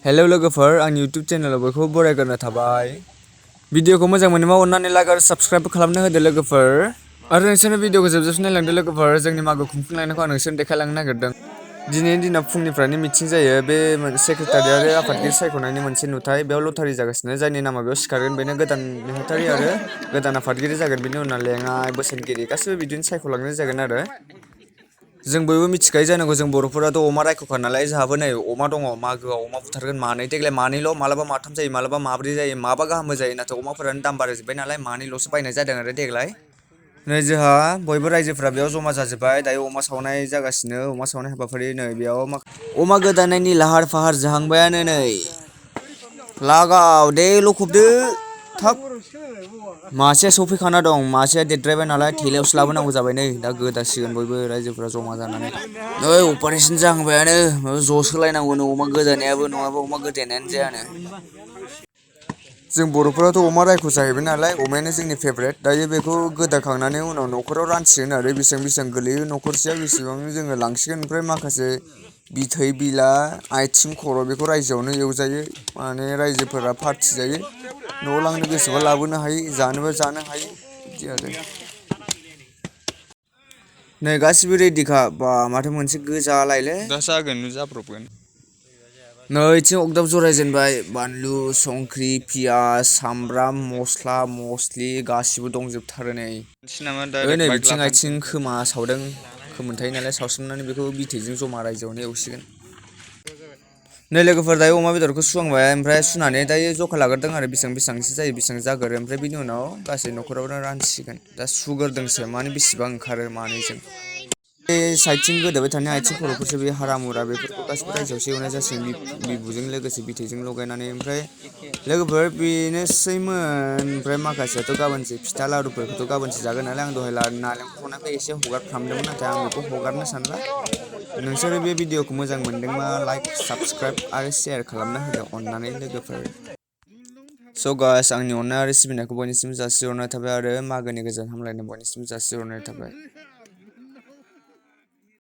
Hello लोगोफोर आंनि YouTube चेनेलाव बयखौबो बरायग्रोनाय थाबाय। भिडिअखौ मोजां मोनोबा अननानै लाइक आरो साबस्क्राइब खालामना होदो लोगोफोर। आरो नोंसोरनो भिडिअखौ जोबजासिम नायलांदो लोगोफोर। जोंनि मागो खुंफुंलायनायखौ आं नोंसोरनो देखायलांनो नागिरदों। दिनैनि दिनाव फुंनिफ्रायनो मिटिं जायो। बे सेक्रेटारि आरो आफादगिरि सायख'नायनि मोनसे नुथाय। बेयाव लटारि जागासिनो। जायनि नामा बेयाव सिखारगोन बेनो गोदान नेहाथारि आरो गोदान आफादगिरि जागोन। बेनि उनाव लेङाइ बोसोनगिरि गासैबो बिदिनो सायख'लांनाय जागोन आरो। जों बयबो मिथिखायो जानांगौ जों बर'फोराथ' अमा रायख'खा नालाय। जोंहाबो नै अमा दङ। मागोआव अमा बुथारगोन मानै। देग्लाय मानैल', मालाबा माथाम जायो, मालाबा माब्रै जायो, माबा गाहामबो जायो। नाथाय अमाफोरानो दाम बारायजोब्बाय नालाय मानैल'सो बायनाय जादों आरो देग्लाय। नै जोंहा बयबो रायजोफोरा बेयाव जमा जाजोब्बाय। दायो अमा सावनाय जागासिनो। अमा सावनाय हाबाफारि नै बेयाव अमा गोदानायनि लाहार फाहार जाहांबायानो नै। लागाव दे लखबदो थाब। मासेया सफैखाना दं। मासेया देरद्रायबाय नालाय थेलायावसो लाबोनांगौ जाबाय नै। दा गोदासिगोन बयबो रायजोफोरा जमा जानानै। नै अपारेसन जाहांबायानो जस होलायनांगौनो अमा गोदानायाबो नङाबा अमा गोदानायानो जायानो। जों बर'फोराथ' अमा रायख' जाहैबाय नालाय अमायानो जोंनि फेभरेट। दायो बेखौ गोदाखांनानै उनाव न'खराव रानसिगोन आरो बेसेबां बेसेबां गोलैयो न'खरसेयाव बेसेबां जोङो लांसिगोन। ओमफ्राय माखासे बिथै बिला आथिं खर' बेखौ रायजोआवनो एवजायो। माने रायजोफोरा पार्टि जायो। न'आव लांनो गोसोबा लाबोनो हायो, जानोबा जानो हायो बिदि आरो। नै गासिबो रेडिखा। बा माथो मोनसे गोजालायलै। दा जागोन जाब्रबगोन। नै इथिं अगदाब जरायजेनबाय। बानलु, संख्रि, पियास, सामब्राम, मस्ला मस्लि गासिबो दंजोबथारो नै। नै बिथिं आथिं खोमा सावदों। खोमोन थायो नालाय सावस्रोमनानै बेखौ बिथैजों जमा रायजोआवनो एवसिगोन। नै लोगोफोर दायो अमा बेदरखौ सुहांबाय। ओमफ्राय सुनानै दायो जखा लाग्रोदों आरो बेसेबां बेसेबांसो जायो बेसेबां जागोरो। ओमफ्राय बिनि उनाव गासै न'खरावनो रानसिगोन। दा सुगोरदोंसो माने बेसेबां ओंखारो मानैजों। बे साइडथिं गोदोबाय थानाय आथिं खर'फोरसो बे हारा मुरा बेफोरखौ गासिबो रायजोआवसो एवनाय जासिगोन। बिबुजों लोगोसे बिथैजों लगायनानै। ओमफ्राय लोगोफोर बेनोसैमोन। ओमफ्राय माखासेयाथ' गाबोनसो फिथा लारुफोरखौथ' गाबोनसो जागोन नालाय। आं दहाय नालेंखर हरनायखौ एसे हगारफ्रामदोंमोन नाथाय आं बेखौ हगारनो सानला। नोंसोरो बे भिडिअखौ मोजां मोनदोंबा लाइक साबसक्राइब आरो शेयार खालामना होदो अननानै लोगोफोर। स' गाइस आंनि अननाय आरो सिबिनायखौ बयनिसिम जासिहरनाय थाबाय आरो मागोनि गोजोन हामलायनाय बयनिसिम जासिहरनाय थाबाय।